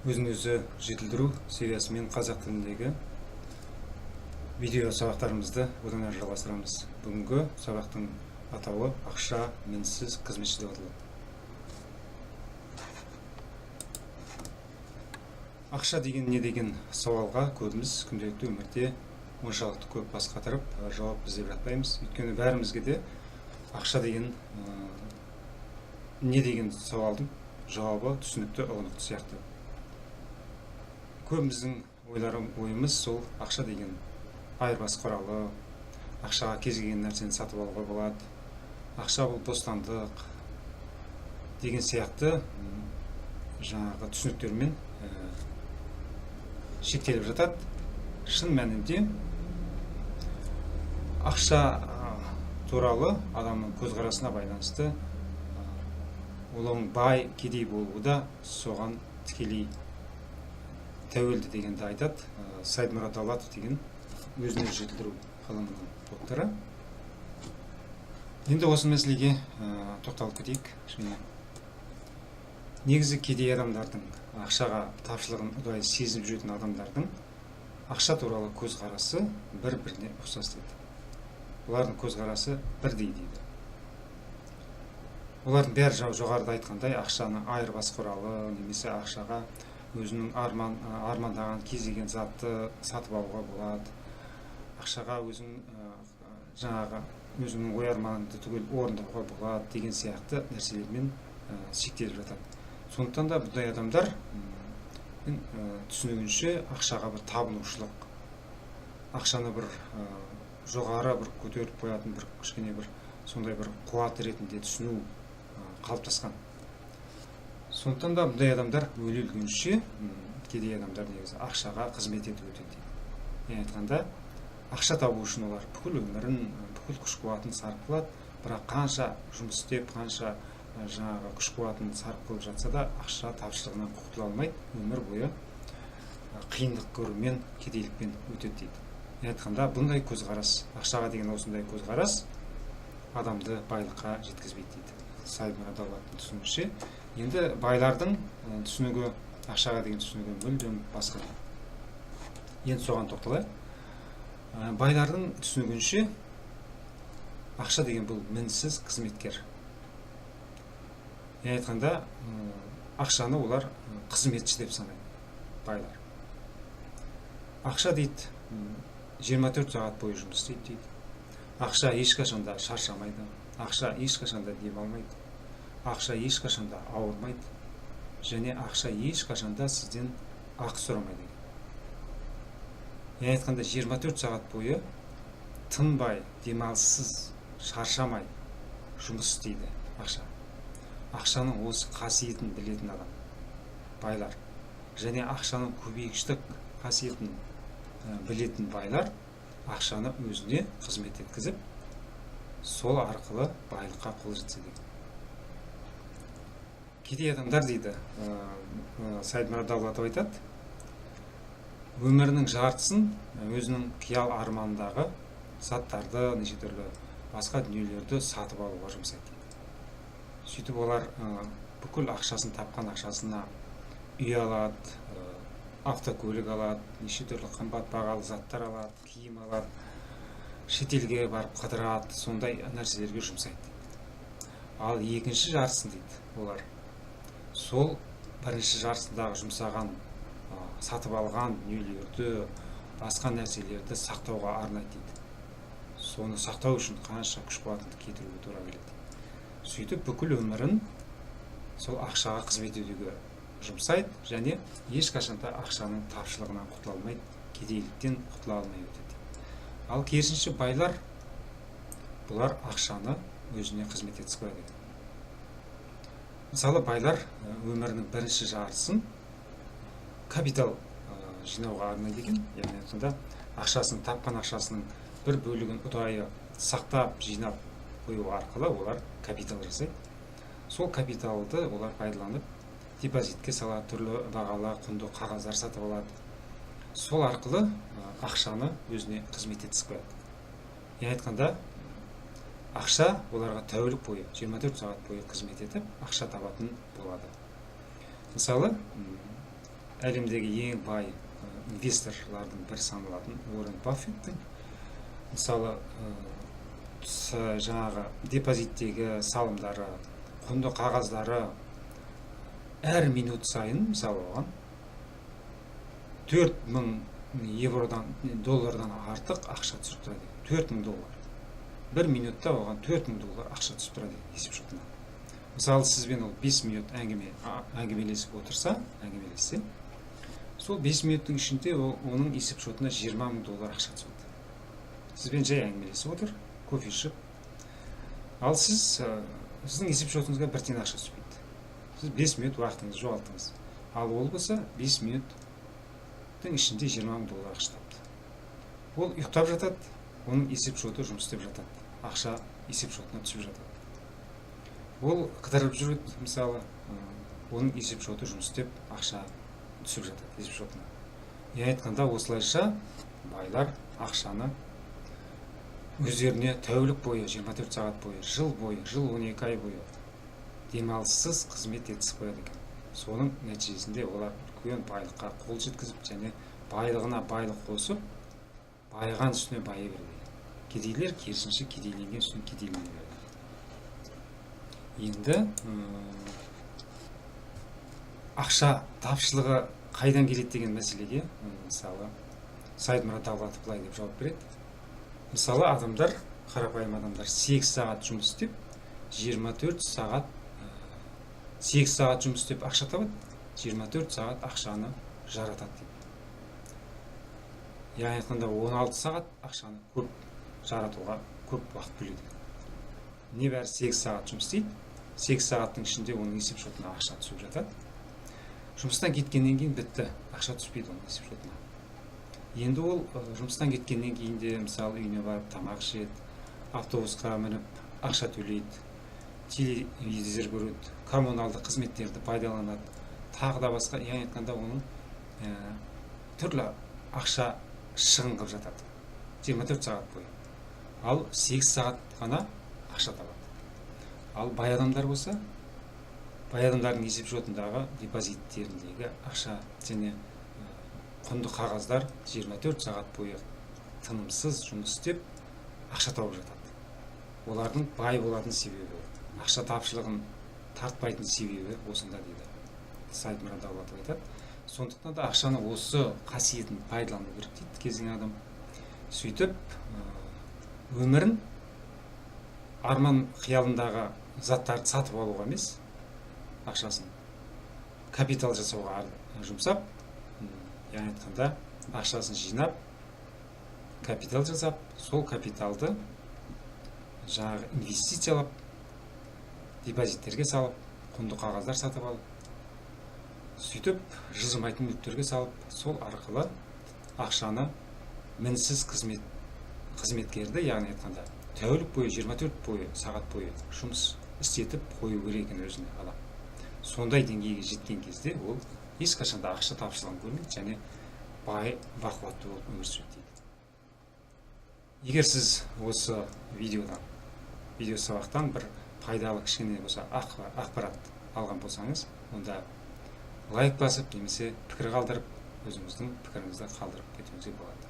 Өзін өзі жетілдіру сериясымен қазақ тіліндегі видео сабақтарымызды одан әрі жалғастырамыз. Бүгінгі сабақтың атауы «Ақша мінсіз қызметші» деп аталады. Ақша деген не деген сауалға көбіміз күнделікті өмірде оншалықты көп бас қатырып, жауап іздеп жатпаймыз. Өйткені бәрімізге де ақша деген не деген сауалдың жауабы түсінікті, ұғынықты сияқты. Көбіміздің ойымыз сол ақша деген айырбас құралы, ақшаға кез келген нәрсені сатып алуға болады, ақша бұл бостандық деген сияқты жаңағы түсініктермен шектеліп жатады. Шын мәнінде ақша туралы адамның көзқарасына байланысты оның бай, кедей болуы да соған тікелей тәуелді дегенді айтады Саидмурод Давлатов деген өзін өзі жетілдіру ғылымының докторы. Енді осы мәселеге тоқталып кетейік кішкене. Негізі кедей адамдардың, ақшаға тапшылығын ұдайы сезініп жүретін адамдардың ақша туралы көзқарасы бір біріне ұқсас дейді. Олардың көзқарасы бірдей дейді. Олардың бәрі жоғарыда айтқандай ақшаны айырбас құралы немесе ақшаға өзінің армандаған кез келген затты сатып алуға болады, ақшаға өзің жаңағы өзіңнің ой арманыңды түгел орындауға болады деген сияқты нәрселермен шектеліп жатады. Сондықтан да бұндай адамдар түсінігінше ақшаға бір табынушылық, ақшаны бір жоғары бір көтеріп қоятын бір кішкене бір сондай бір қуат ретінде түсіну қалыптасқан. Сондықтан да бұндай адамдар өле өлгенше, кедей адамдар негізі ақшаға қызмет етіп өтеді дейді. Яғни айтқанда, ақша табу үшін олар бүкіл өмірін, бүкіл күш қуатын сарп қылады, бірақ қанша жұмыс істеп, қанша жаңағы күш қуатын сарп қылып жатса да, ақша тапшылығынан құтыла алмайды, өмір бойы қиындық көрумен, кедейлікпен өтеді дейді. Яғни айтқанда, бұндай көзқарас, ақшаға деген осындай көзқарас адамды байлыққа жеткізбейді дейді Саидмурод Давлаттың түсінігінше. Енді байлардың түсінігі, ақшаға деген түсінігі мүлдем басқа. Енді соған тоқталайық. Байлардың түсінігінше ақша деген бұл мінсіз қызметкер. Яғни айтқанда, ақшаны олар қызметші деп санайды байлар. Ақша дейді 24 сағат бойы жұмыс істейді дейді. Ақша ешқашан да шаршамайды, ақша ешқашан да демалмайды, ақша ешқашан да ауырмайды және ақша ешқашан да сізден ақы сұрамайды. Яғни айтқанда, 24 сағат бойы тынбай, демалыссыз, шаршамай жұмыс істейді ақша. Ақшаның осы қасиетін білетін адам байлар және ақшаның көбейгіштік қасиетін білетін байлар ақшаны өзіне қызмет еткізіп, сол арқылы байлыққа қол жеткізеді. Кедей адамдар дейді, Саидмурод Давлатов айтады, өмірінің жартысын өзінің қиял арманындағы заттарды, неше түрлі басқа дүниелерді сатып алуға жұмсайды дейді. Сөйтіп олар бүкіл ақшасын, тапқан ақшасына үй алады, автокөлік алады, неше түрлі қымбат бағалы заттар алады, киім алады, шетелге барып қыдырады, сондай нәрселерге жұмсайды. Ал екінші жартысын дейді олар сол бірінші жартысындағы жұмсаған, сатып алған дүниелерді, басқа нәрселерді сақтауға арнайды дейді. Соны сақтау үшін қанша күш қуатыңды кетіруге тура келеді. Сөйтіп бүкіл өмірін сол ақшаға қызмет етуге жұмсайды және ешқашан да ақшаның тапшылығынан құтыла алмайды, кедейліктен құтыла алмай өтеді. Ал керісінше байлар, бұлар ақшаны өзіне қызмет еткізіп қояды екен. Мысалы, байлар өмірінің бірінші жартысын капитал жинауға арнайды екен. Яғни айтқанда, ақшасын, тапқан ақшасының бір бөлігін ұдайы сақтап, жинап қою арқылы олар капитал жасайды. Сол капиталды олар пайдаланып, депозитке салады, түрлі бағалы құнды қағаздар сатып алады. Сол арқылы ақшаны өзіне қызмет еткізіп қояды. Яғни айтқанда, ақша оларға тәулік бойы, 24 сағат бойы қызмет етіп, ақша табатын болады. Мысалы, Әлемдегі ең бай инвесторлардың бірі саналатын Уоррен Баффеттің, мысалы, жаңағы депозиттегі салымдары, құнды қағаздары әр минут сайын, мысалы, оған 4000 евродан, доллардан артық ақша түсіп тұрады. 4000 доллар бір минутта, оған 4000 доллар ақша түсіп тұрады есеп шотына. Мысалы, сізбен ол 5 минут әңгімелесіп отырса, әңгімелессе, сол 5 минуттың ішінде оның есеп шотына 20 000 доллар ақша түседі. Сізбен жай әңгімелесіп отыр, кофе ішіп. Ал сіздің есеп шотыңызға бір тиын ақша түспейді. Сіз 5 минут уақытыңызды жоғалттыңыз. Ал ол болса 5 минуттың ішінде 20 000 доллар ақша тапты. Ол ұйықтап жатады, оның есеп шоты жұмыс істеп жатады, ақша есеп шотына түсіп жатады. Ол қыдырып жүреді, мысалы, оның есеп шоты жұмыс істеп, ақша түсіп жатады есеп шотына. Не айтқанда, осылайша байлар ақшаны өздеріне тәулік бойы, 24 сағат бойы, жыл бойы, жыл 12 ай бойы демалыссыз қызмет еткізіп қояды екен. Соның нәтижесінде олар үлкен байлыққа қол жеткізіп және байлығына байлық қосып, байыған үстіне байи береді екен. Кедейлер керісінше кедейленген үстіне кедейлене береді. Енді ақша тапшылығы қайдан келеді деген мәселеге, мысалы, Саидмурод Давлатов былай деп жауап береді. Мысалы, адамдар, қарапайым адамдар 8 сағат жұмыс істеп, 24 сағат, 8 сағат жұмыс істеп ақша табады, 24 сағат ақшаны жаратады дейді. Яғни айтқанда, 16 сағат ақшаны көп жаратуға көп уақыт бөледі. Небәрі 8 сағат жұмыс істейді. 8 сағаттың ішінде оның есеп шотына ақша түсіп жатады. Жұмыстан кеткеннен кейін бітті, ақша түспейді оның есеп шотына. Енді ол жұмыстан кеткеннен кейін де, мысалы, үйіне барып тамақ ішеді, автобусқа мініп ақша төлейді, телевизор көреді, коммуналдық қызметтерді пайдаланады, тағы да басқа. Яғни айтқанда, оның түрлі ақша шығын қылып жатады 24 сағат бойы. Ал 8 сағат қана ақша табады. Ал бай адамдар болса, бай адамдардың есеп шотындағы, депозиттеріндегі ақша және құнды қағаздар 24 сағат бойы тынымсыз жұмыс істеп, ақша тауып жатады. Олардың бай болатын себебі, ақша тапшылығын тартпайтын себебі осында дейді. Саидмурод Давлатов айтады: сондықтан да ақшаны осы қасиетін пайдалану керек дейді кез келген адам. Сөйтіп өмірін арман қиялындағы заттарды сатып алуға емес, ақшасын капитал жасауға жұмсап, яғни айтқанда, ақшасын жинап, капитал жасап, сол капиталды жаңағы инвестициялап, депозиттерге салып, құнды қағаздар сатып алып, сөйтіп жылжымайтын мүліктерге салып, сол арқылы ақшаны мінсіз қызметкерді, яғни айтқанда, тәулік бойы, 24 бойы сағат бойы жұмыс істетіп қою керек екен өзіне адам. Сондай деңгейге жеткен кезде ол ешқашан да ақша тапшылығын көрмейді және бай, бақуатты болып өмір сүреді дейді. Егер сіз осы видеодан, видео сабақтан бір пайдалы кішкене болса ақпарат алған болсаңыз, онда лайк басып немесе пікір қалдырып, өзіңіздің пікіріңізді қалдырып кетуіңізге болады.